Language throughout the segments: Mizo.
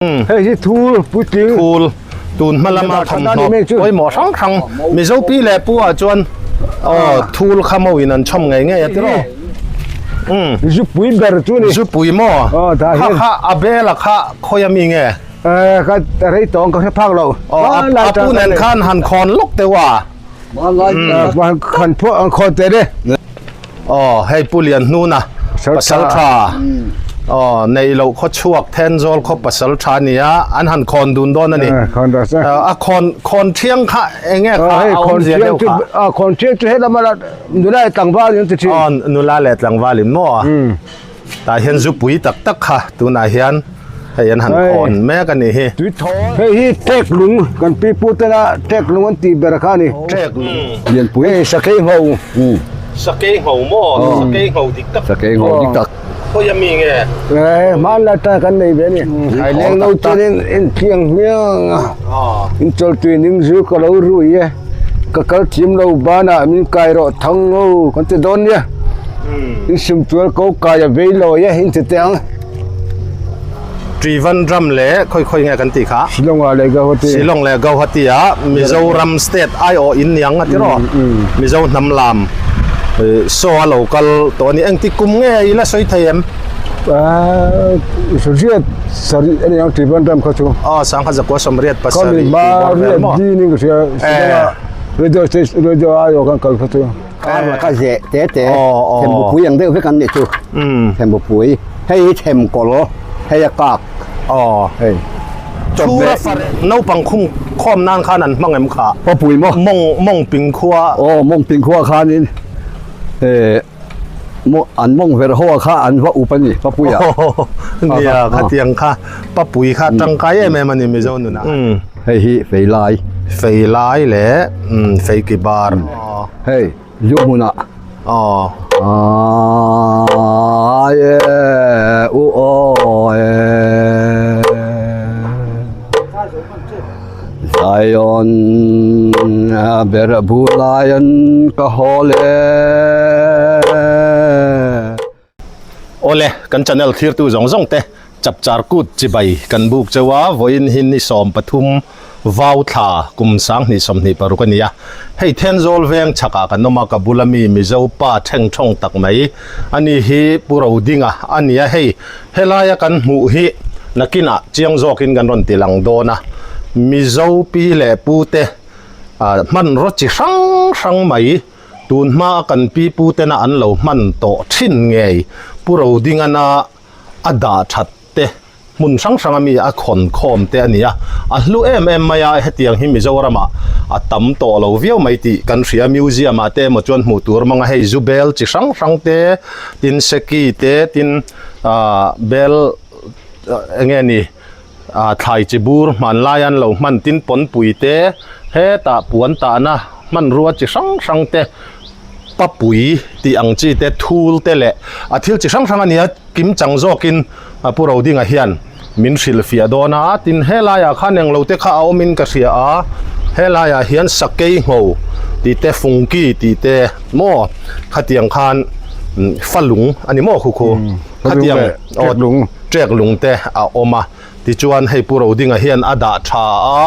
Hei hi thul puitling. Thul tun hma lama thawmhnaw pawimawh hrang hrang Mizo pi leh pu ah chuan aw thul kha mo in an chhawm ngei ngei a tiraw. Umm. Zupui ber chu ni. Zupui maw? Aw dah hian. Kha kha a bel a kha khawi a mi nge? Eh ka rei tawng ka hre phak lo. Aw a pu nen khan han khawn lawk deuh a. Khan phuah an khawn teh le. Aw hei Pu Lianhnuna pasal tha aw neih loh khaw chhuak Thenzawl khaw pasal tha a nia an han khawn dun dawn a ni. A khawn khawn thiang kha eng nge kha a awmzia deuh kha. A khawn thiang chu helama nula leh tlangval in an ti thin. Aw nula leh tlangval in maw. Tah hian zupui tak tak kha tunah hian hei an han khawn mek a nih hi. Hei hi tek lung kan pi pu tena tek lung an tih ber kha a ni. Tek lung. Lianpui. Hei sakei ngho. Sakei ngho maw? Sakei ngho dik tak. Sakei ngho dik tak. Khawi a mi nge? Eh hmanlai tan kan nei ve a ni. Thaileng no chuan in thiang hmiang a. In chawltui ning zu ka lo rui e. Ka kal thim lo banah min kai rawh thang ngo kan ti dawn nia. In sim tual ko kai a vei lawi e in ti teh ang. Trivandrum leh khawi khawi nge kan tih kha? Shillong ah leh Guwahati. Shillong leh Guwahati ah Mizoram state aiawh in niang a ti rawh. Mizo hnam lam saw a lo kal tawh a ni. Engtik kum nge i la sawi thei em? Riat sarih a ni ang Trivandrum kha chu. Aw sangha zakua sawmriat pasarih tih bawr vel maw? Kha mi hma riat dinin ka hria Shillong ah radio station radio aiawh kan kal kha chu. Kar laka zeh te te thembupui ang deuh vek an nih chu thembupui hei hi themkawl hei a kak hei Chhura far naupang khum khawm nan khan an hmang em kha Papui maw mawng mawng ping khua aw mawng ping khua khanin eh an mawng ver ho kha an va up a ni Papui ah nia khatiang kha Papui kha tangkai em em a ni Mizo nunah hei hi fei lai fei lai leh fei ki bar Hei zu hmunah aw a e u aw e Zion ber bulaian ka haw le. Awle, kan channel thlirtu zawng zawng te Chapchar Kut chibai kan buk cheu a, vawiin hi ni 13 vau thla kum 2026 a ni a. Hei Thenzawl veng chhakah kan awm a, ka bula mi Mizo pa theng thawng tak mai a ni hi Pu Rodinga a ni a, hei helaia kan hmuh hi nakinah chiang zawkin kan rawn ti lang dawn a, Mizo pi leh pu te hmanraw chi hrang hrang mai Tun hma a kan pi pu tena an lo hman tawh thin ngei Pu Rodingana a dah that te hmun hrang hrang a mi a khawn khawm te a ni a, a hlu em em mai a, hetiang hi Mizoramah a tam tawh lo viau mai tih kan hria, museum ah te emaw chuan hmuh tur mang a, hei zu bel chi hrang hrang te, tin seki te, tin ah bel enge ni ah thlai chi bur hmanlai an lo hman tin pawnpui te hetah puan tahna hmanrua chi hrang hrang te papui tih ang chi te thul te leh a thil chi hrang hrang a ni a kim chang zawkin a pu Rodinga hian min hrilhfiah dawn a tin helaiah khan englo te kha a awmin ka hria a helaiah hian sakei ngho tih te fungki tih te maw khatiang khan falung a ni maw khu khu khatiang Ṭek lung. Ṭek lung te a awm a, tichuan hei Pu Rodinga hian a dah ṭha a,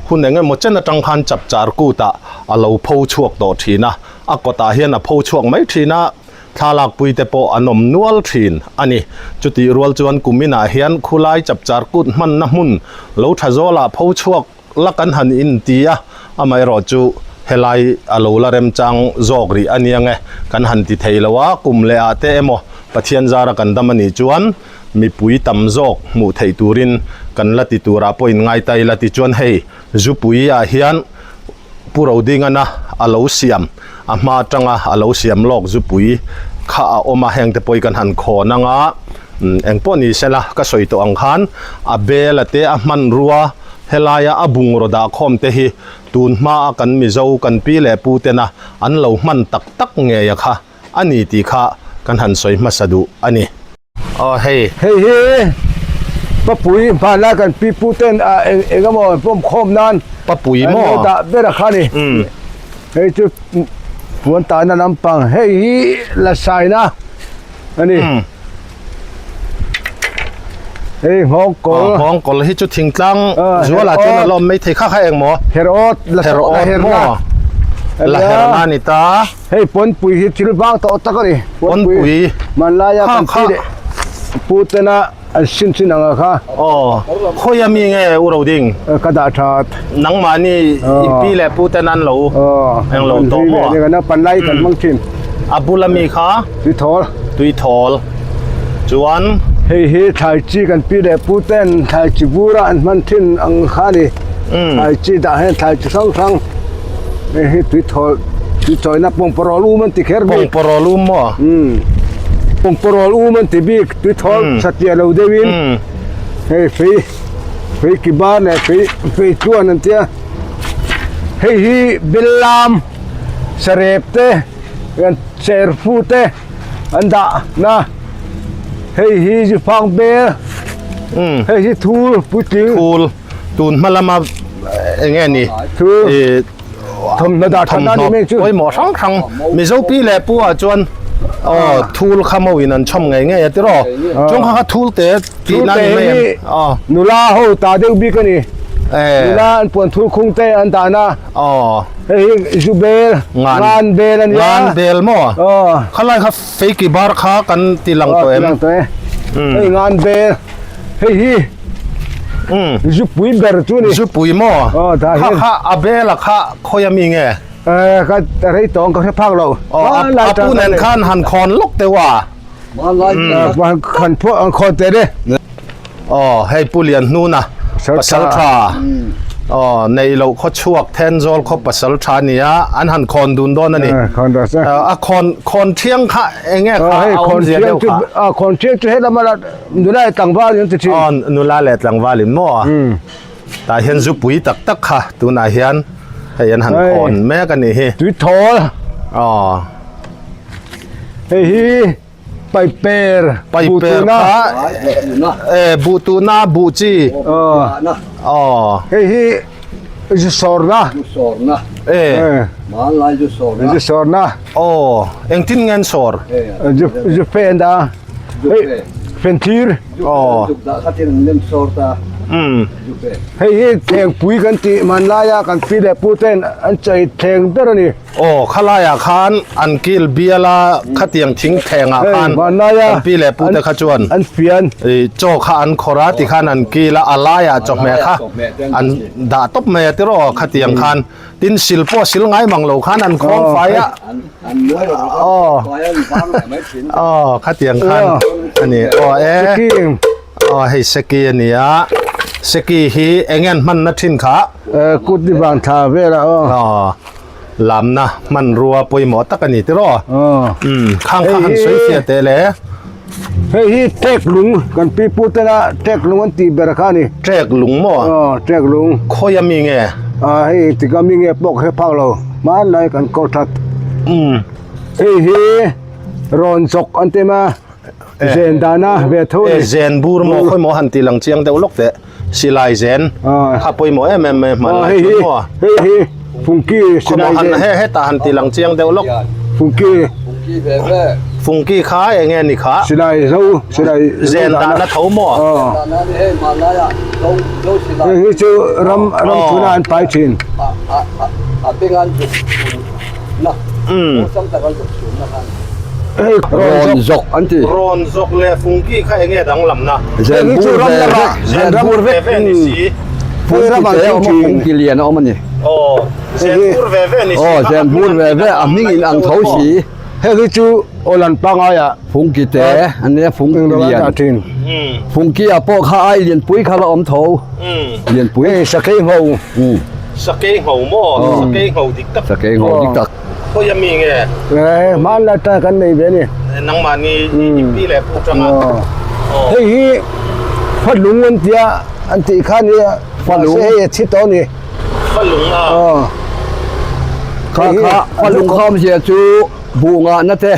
hun eng emaw chen aṭang khan Chapchar kutah a lo pho chhuak tawh ṭhin a, a kawtah hian a pho chhuak mai ṭhin a, thlalakpui te pawh an awm nual ṭhin a ni. Chutih rual chuan kuminah hian khulai Chapchar kut hmanna hmun lo ṭha zawlah pho chhuak la kan han inti a, amaherawh chu helai a lo la remchang zawk rih a nia nge kan han ti thei lo a, kum leh ah te emaw Pathian zara kan dam a nih chuan mipui tam zawk hmuh theih turin kan la ti turah pawh in ngai ta ila tichuan hei zupui ah hian Pu Rodingana a lo siam a hma atanga a lo siam lawk zupui kha a awm a, heng te pawh hi kan han khawn anga engpawh ni sela ka sawi tawh ang khan a bel a te a hmanrua Helaia a bungraw dahkhawm te hi tun hmaa kan Mizo kan pi leh pu tena an lo hman tak tak ngei a kha a ni tih kha kan han sawi hmasa duh a ni. Aw hei. Hei hi Papui hmanlai kan pi pu ten a eng eng emaw an pawm khawm nan Papui maw? An lo dah ber a kha ni. Hei chu puan tahna lampang hei hi la saina a ni. Hei nghawng kawl. Nghawng kawl hi chu thingtlang zual ah chuan a lawm mai thei kha kha eng maw? Her awt la her awt maw? La her na ni ta. Hei pawnpui hi thil vang tawh tak a ni. Pawnpui. Hmanlaia kan pi leh pu tena an sin thin ang a kha. Aw khawi a mi nge u Roding? Ka dah that. Nangmahni in pi leh pu ten an lo eng lo tawh maw? Kan naupang lai kan hmang thin. A bula mi kha? Tuithawl. Tuithawl. Chuan? Hei hi thlai chi kan pi leh pu ten thlai chi bura an hman thin ang kha a ni. Thlai chi dah hian thlai chi hrang hrang hei hi tuithawl tuitawina pawngpawrawl um an ti kher bik. Pawngpawrawl um maw? Pawngpawrawl um an ti bik tuithawl satliah lo deuhin hei fei. Fei ki bar leh fei fei tluan an tia hei hi bellam sarep te an cher fu te an dah na hei hi zu phang bel hei hi thul puitling thul tun hma lama eng nge ni thul thawmhnaw dah that na ni mai chu pawimawh hrang hrang Mizo pi leh pu ah chuan aw thul kha mo in an chhawm ngei ngei a tiraw chuan kha kha thul te tih na ni mai em aw nula ho ta deuh bik a ni nula an puan thul khung te an dah na aw hei hi zu bel ngan bel a nia ngan bel maw aw khalai kha feiki bar kha kan ti lang tawh em ti lang tawh e hei ngan bel Hei hi zupui ber chu ni. Zupui maw? Aw dah hian. Kha kha a bela kha khawi a mi nge? Eh ka rei tawng ka hre phak lo. Aw a pu nen khan han khawn lawk teuh a. Han phuah an khawn teh le. Aw hei Pu Lianhnuna pasal tha. Aw nei loh khaw chhuak Thenzawl khaw pasal tha a ni a an han khawn dun dawn a ni. Khawn rawh se. A khawn khawn thiang kha eng nge kha a awmzia deuh kha? A khawn thiang chu helama la Nula leh tlangval in an ti thin. Aw nula leh tlangval in maw? Tah hian zupui tak tak kha tunah hian hei an han khawn mek a nih hi. Tuithawl. Aw. Hei hi paiper. Paiper kha e buhtuna buh chi. Aw. Aw. Hei hi zu sawrna. Zu sawrna. E. Hmanlai zu sawrna. Zu sawrna. Aw engtin nge an sawr? Zu zu fen a. Hei fenthlir. Aw. Hei hi thlengpui kan tih hmanlaia kan pi leh pu ten an chei thleng ber a ni. Aw khalaiah khan an kil bial a khatiang thing thlengah khan kan pi leh pu te kha chuan an fian chaw kha an khawrh a tikhan an kil a a laiah chawhmeh kha an dah tawp mai a tiraw khatiang khan. Tin sil pawh sil ngai mang lo khan an khawng fai a. Aw aw khatiang khan a ni aw e aw hei seki a ni a seki hi eng nge an hman na thin kha kut ni vang thla vel a aw aw lamna hmanrua pawimawh tak a ni tiraw um khang kha han sawi fiah teh le. Hei hi tek lung kan pi pu tena tek lung an tih ber kha a ni. Tek lung maw? Aw tek lung. Khawi a mi nge? Ah hei tik a mi nge pawh ka hre phak lo. Hmanlai kan ko that. Um. Hei hi rawn chawk an ti mai a. Zen dana ve tho a ni. Zen bur maw khawi maw han ti lang chiang deuh lawk teh. Silai zen kha pawimawh em em mai hmanlai chu maw? Hei hi Fungki silai zen. He hetah han ti lang chiang deuh lawk. Fungki. Fungki kha eng nge ni kha? Silai zo silai zen dahna tho maw? Hei hi chu ram ram chhuna an pai thin. Rawn zawk an ti. Rawn zawk leh fungki kha enge danglamna? Zen bur ve ve. Zen bur ve ve ni si. Fungki te a awm a, fungki lian a awm a ni. Aw, zen bur ve ve ni si. Aw, zen bur ve ve a hming in ang tho si. Hei hi chu awlan pangaiah. Fungki te an nia fungki lian. Fungki ah pawh kha ai lianpui kha la awm tho. Lianpui. Hei sakei ngho. Sakei ngho maw? Sakei ngho dik tak. Sakei ngho dik tak. Khawi a mi nge? Eh, hman la ta kan nei ve ni. Nangmahni i pi leh pu tanga. Hei hi Falung an tia an tih kha ni Falung hei a thi tawh ni. Falung a. Kha kha Falung kha awmzia chu buh ngahna te.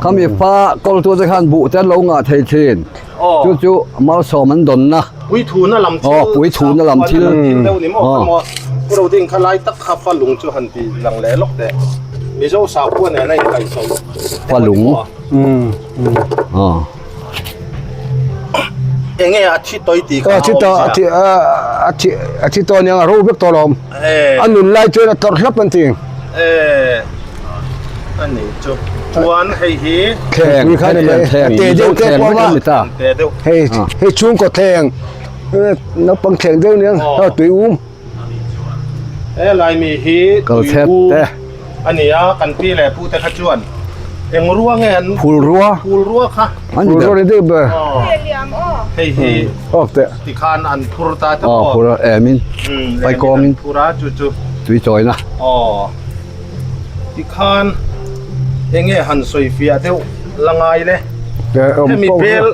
Khami fa kawltu te khan buh te an lo ngah thei thin. Chu chu malsawm an dawnna. Puithuna lam thil. Aw puithuna lam thil. Thil deuh ni maw kha maw. Pu Roding kha lai tak kha fa lung chu han ti lang leh lawk teh. Mizo sakhua nen a inkaihsawi. Fa lung. Aw. Enge a thi tawi tih kha a thi tawh a thi a thi a thi tawh aniang a ro vek tawh alawm. A nun lai chuan a tawrh hlap an ti. A nih chu. Chuan hei hi. Thleng kha ni mai. A te deuh te pawh a ma. Te deuh. Hei hei chhungkaw thleng naupang thleng deuh aniang a tui um. He lai mi hi tui um a ni a kan pi leh pu te kha chuan eng rua nge an phul rua phul rua kha phul rua ni deuh ber hei hi tikhan an phur ta te pawh phur emin pai kawngin phur a chu chu tui chawina aw tikhan enge han sawi fiah deuh la ngai le hemi bel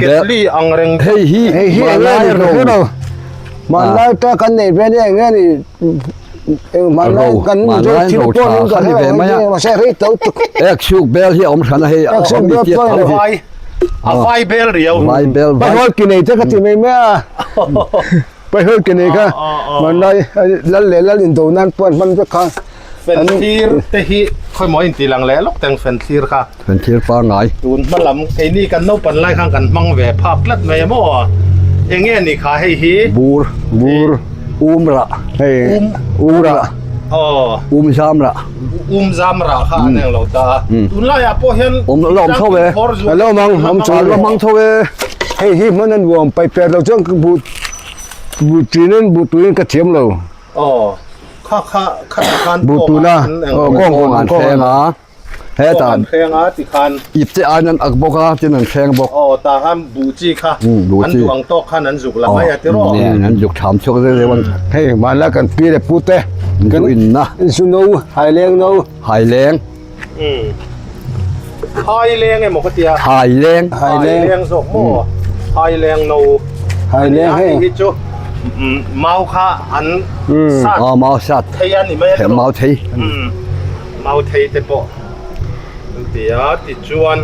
ketli ang reng hei hi hei hi manlai ro Hmanlai ta kan nei ve nia eng nge ni eng hmanlai kan mizo thil pawh ning ka ve mai a mahse rei to tuk ek suk bel hi a awm hran a hei ek suk bel pawh vai a vai bel riau vai bel vai hol ki nei te ka ti mai mai a pai hol ki nei kha hmanlai lal leh lal in do nan pawh an hman vek kha Fenthlir te hi khawi maw inti lang leh lawk teng fenthlir kha. Fenthlir pangngai. Tun hma lam keini kan naupan lai khan kan hmang ve phak tlat mai a maw? Eng nge ni kha hei hi? Bur. Bur. Um rah. Hei. Um. Um rah. Aw. Um zam rah. Um zam rah kha an eng lo ta a. Tunlaiah pawh hian Awm lo awm tho e. A lo awm ang, awm chu. A lo hmang tho e. Hei hi hman a nuam pai per lo chuan bu bu tinin bu tuin ka thiam lo. Aw. Kha kha kha ti khan Bu tuna aw kawng kawng an thleng a heta an thleng a ti khan ip te aiin an ak bawk a tin an thleng bawk aw tah khan buh chi kha an duh ang tawk khan an zuk la mai a ti rawh an zuk tham chhuak zek zek an hei hmanlai kan pi leh pu te kan in na zu no haileng no haileng haileng emaw ka tia haileng haileng zawk maw haileng no haileng hei hi chu mau kha an sat a mau sat thei a ni mai a mau thei mau thei te pawh an ti a tichuan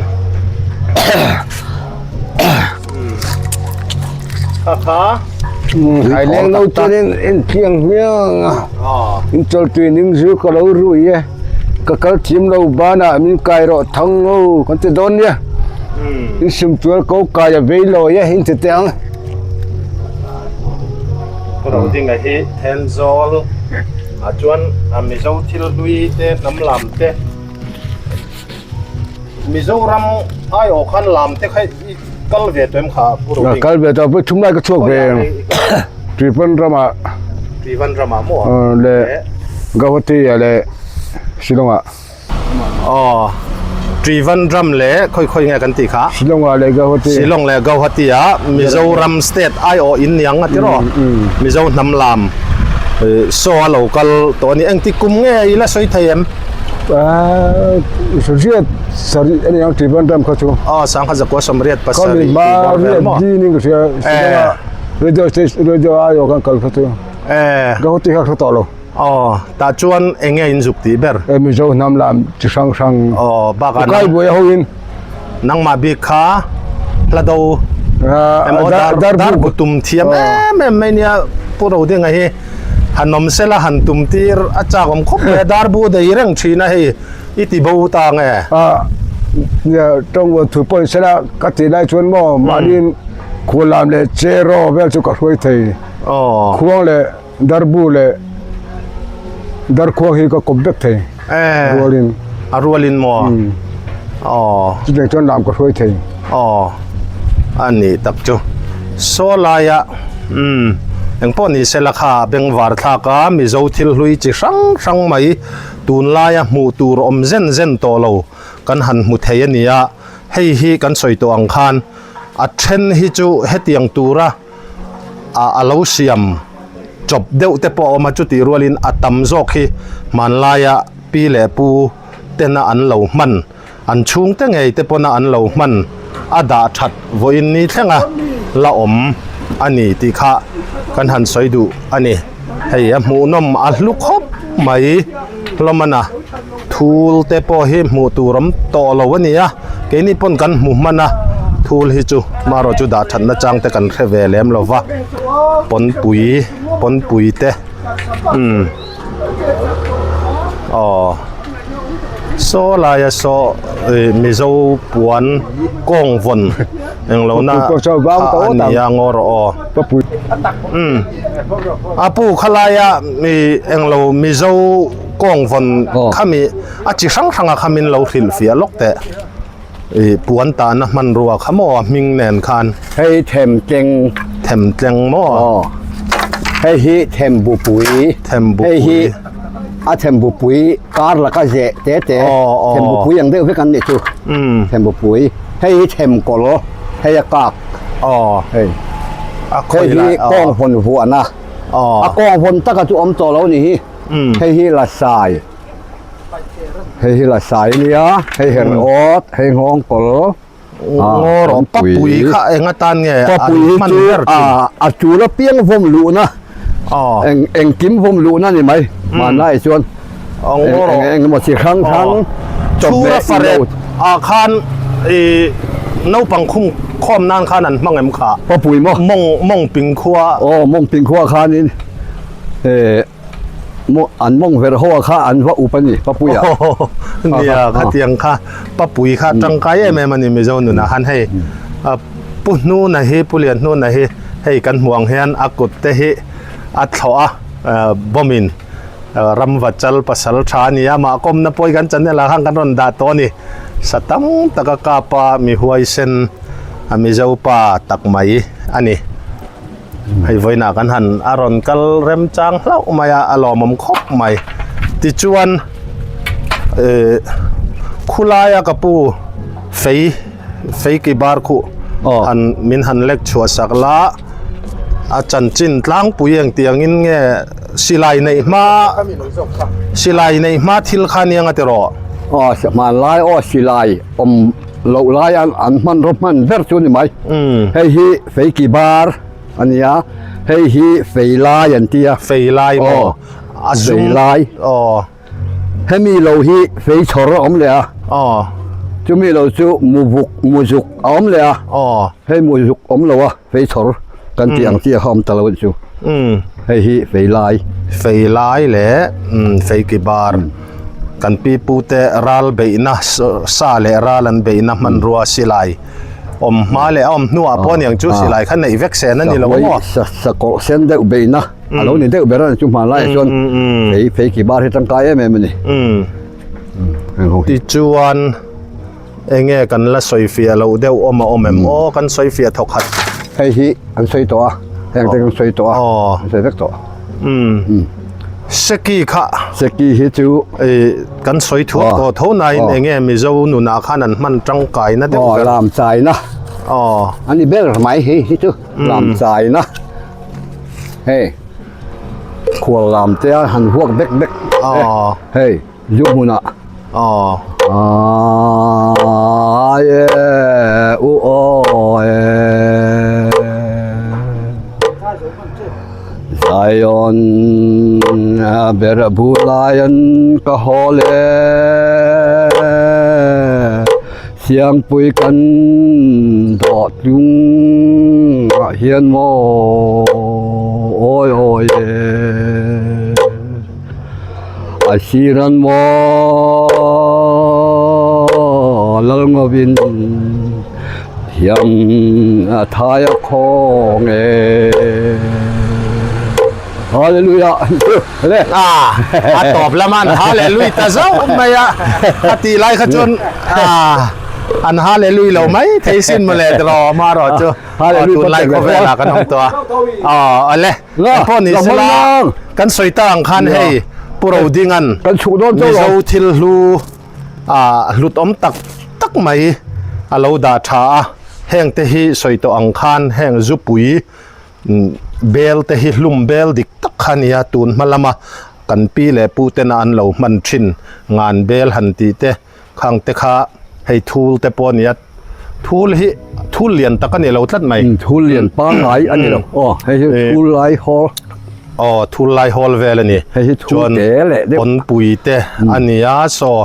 kha kha haileng no chuan in thiang hmiang a in chawltui ning zu ka lo rui e ka kal thiam lo banah min kai rawh thang ngo kan ti dawn nia in sim tual ko kai a vei lawi e in ti teh ang. Pu Rodinga hi Thenzawl ah chuan a Mizo thil hlui te hnam lam te Mizoram aiawh khan lam te kha i kal ve tawh em kha Pu Roding? Kal ve tawh, thum lai ka chhuak ve. Tuipan ramah. Tuipan ramah maw? Le Guwahati ah leh Shillong ah. Aw Trivandrum leh khawi khawi nge kan tih kha? Shillong ah leh Guwahati. Shillong leh Guwahati ah Mizoram state aiawh in niang a ti rawh. Mizo hnam lam saw a lo kal tawh a ni. Engtik kum nge i la sawi thei em? Riat sarih a niang Trivandrum kha chu. Aw sangha zakua sawmriat pasarih tih bawr vel maw? Kami hma riat di ning ka hria Shillong ah radio station radio aiawh kan kal kha chu. Guwahati kha ka hre tawh lo. Aw, tah chuan eng nge in zuk tih ber? E Mizo hnam lam chi hrang hrang. Aw, bakah Ukai buai ho in. Nangmah bik kha hla do emaw dar dar bu tum thiam em em mai nia Pu Rodinga hi han awm sela han tum tir a chak awm khawp mai a dar bu dei reng thin a hei i ti bo ta nge? A nia tawng uan thu pawh in sela ka tih lai chuan maw mahni khual lam leh cheraw vel chu ka hruai thei. Aw. Khuang leh Darbu leh Darkhuang hi ka kawp vek thei a rualin. A rualin maw? Aw. Chutiang chuan lam ka hruai thei. Aw. A nih tak chu. Saw laia umm engpawh ni sela kha bengvar thlak a Mizo thil hlui chi hrang hrang mai tunlaia hmuh tur awm zen zen tawh lo kan han hmu thei a ni a. Hei hi kan sawi tawh ang khan a then hi chu hetiang tura a lo siam chawp deuh te pawh a awm a chutih rualin a tam zawk hi hmanlaia pi leh pu tena an lo hman an chhungte ngei te pawna an lo hman a dah that vawiin ni thlenga la awm a ni tih kha kan han sawi duh a ni hei a hmuhnawm a hlu khawp mai hlawm a na thul te pawh hi hmuh tur awm tawh lo a ni a keini pawn kan hmu hman a thul hi chu marawh chu dah thatna chang te kan hre ve lem lo va pawnpui pawnpui te umm aw. Saw laia saw Mizo puan kawng vawn englo na kha a ni a ngaw rawh aw. Umm a pu khalaia mi englo Mizo kawng vawn khami a chi hrang hrang a kha min lo hrilh fiah lawk teh. Ih puan tahna hmanrua kha maw a hming nen khan. Hei them tleng. Them tleng maw? Aw. Hei hi them bupui. Them bupui. Hei hi a them bupui kar laka zeh te te. Aw aw. Them bupui ang deuh vek an nih chu. Umm. Them bupui. Hei hi them kawlh. Hei a kak. Aw. Hei. A khawi lai. Hei hi kawng vawn vuahna. Aw. A kawng vawn taka chu awm tawh lo ni hi. Umm. Hei hi lasai. Hei hi la sai ania, hei her awt, hei nghawng kawl. Ngaw rawh, papui kha eng atan nge an Papui hi hman chu ber thin? a tul apiang vawm luhna, eng engkim vawm luhna ni mai hmanlaiah chuan Ngaw rawh. eng eng emaw chi hrang hrang Chhura chawhmeh faret ilo. ah khan ih naupang khum khawm nan khan an hmang em kha? Papui maw? Mawng mawng ping khua. Aw mawng ping khua khanin eh. Maw an mawng ver ho a kha an va up a ni Papuia. Nia khatiang kha Papui kha tangkai em em a ni Mizo nunah khan hei Pu Hnuna hi Pu Lian Hnuna hi hei kan hmuh ang hian a kut te hi a thlawh a bomb in Ramvachal pasal tha a ni a mah kawmna pawh hi kan channel ah khan kan rawn dah tawh a ni sa tam taka kap a mi huaisen a Mizo pa tak mai a ni. Hei vawiinah kan han a rawn kal remchang hlauh mai a, a lawmawm khawp mai. Tichuan eh khulaia ka pu fei fei ki bar khuh han min han lek chhuah sak la a chanchin tlangpui eng tiangin nge silai neih hma silai neih hma thil kha nia nga tiraw? Aw hmanlai aw silai awm loh lai an an hmanraw hman ber chu a ni mai. Hei hi fei ki bar a ni a, hei hi fei lai an ti a. Fei lai maw? A zum. Fei lai. Aw. Hemi lo hi fei chhawr a awm leh a. Aw. Chumi lo chu muvuk muzuk a awm leh a. Aw. Hei muzuk awm lo a, fei chhawr kan tih ang chi a kha awm ta lo a nih chu. Hei hi fei lai. Fei lai leh fei ki bar. Kan pi pu te ral beihna sa leh ral an beihna hmanrua silai awm hma leh a awm hnuah pawh aniang chu silai kha neih vek sen a ni lo maw? Sakawlh sen deuh beihna a lo ni deuh ber a ni chu hmanlaiah chuan fei fei ki bar hi tangkai em em a ni. Tichuan enge kan la sawi fiah loh deuh awm a awm em aw kan sawi fiah thawk khat. Hei hi an sawi tawh a, heng te kan sawi tawh a, an sawi vek tawh. Seki kha. Seki hi chu. Kan sawi thuak tawh tho nain enge Mizo nunah khan an hman tangkaina deuh ber. Aw lam chaina. Aw. A ni ber mai hei hi chu lam chaina. Hei khual lam te a han huak bek bek. Aw. Hei zu hmunah. Aw. Ai e u aw e. Zion ber bulaian ka haw le Siangpui kan dawh tlung ah hian maw awi awi e A siran maw Lalngovin Thiam a thai a khawng e. Hallelujah. Le. Ah, a tawp lama an hallelujah ta zauh mai a. A tih lai kha chuan ah an hallelujah lo mai thei sin mawle tiraw ama erawh chu. Hallelujah Tunlai khawvelah kan awm tawh a. Aw ale. Engpawh ni sela kan sawi ta ang khan hei Pu Rodinga'n Mizo thil hlu ah hlut awm tak tak mai a lo dah tha a, heng te hi sawi tawh ang khan heng zupui bel te hi hlum bel dik tak kha a nia, tun hma lama kan pi leh pu tena an lo hman thin ngan bel han tih te khang te kha hei thul te pawh a nia, thul hi thul lian tak a ni lo tlat mai. Thul lian pangngai a ni lo, aw hei hi thul lai hawl. Aw thul lai hawl vel a ni. Hei hi thul te leh deuh. Pawnpui te a ni a, saw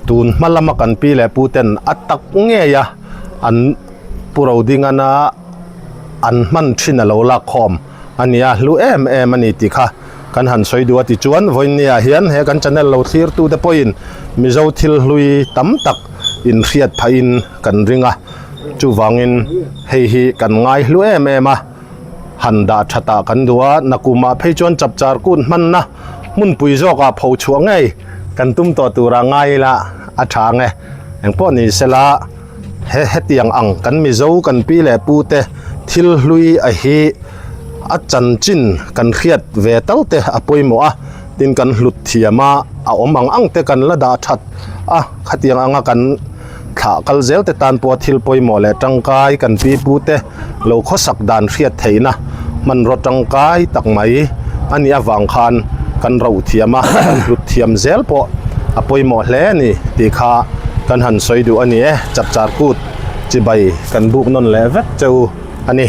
tun hma lama kan pi leh pu ten a tak ngei a an pu Rodingana an hman thin a lo lak khawm a ni a, hlu em em a ni tih kha. kan han sawi duh a tichuan vawiinniah hian he kan channel lo thlirtute pawhin Mizo thil hlui tam tak inhriat phahin kan ring a, chuvangin hei hi kan ngai hlu em em a, han dah that ah kan duh a, nakumah phei chuan chapchar kut hmanna hmunpui zawkah pho chhuah ngei kan tum tawh tura ngai ila a tha ang e, engpawh ni sela he hetiang ang kan Mizo kan pi leh pu te thil hlui a hi a chanchin kan hriat ve tal te a pawimawh a, tin kan hlut thiam a, a awm ang ang te kan la dah that a, khatiang anga kan. Thlah kal zel te tan pawha thil pawimawh leh tangkai kan pi pu te lo khawsak dan hriat theihna hmanraw tangkai tak mai a nih avang khan kan roh thiam a, kan hlut thiam zel pawh a pawimawh hle a ni tih kha kan han sawi duh a ni e. Chapchar kut chibai kan buk nawn leh vek cheu a ni.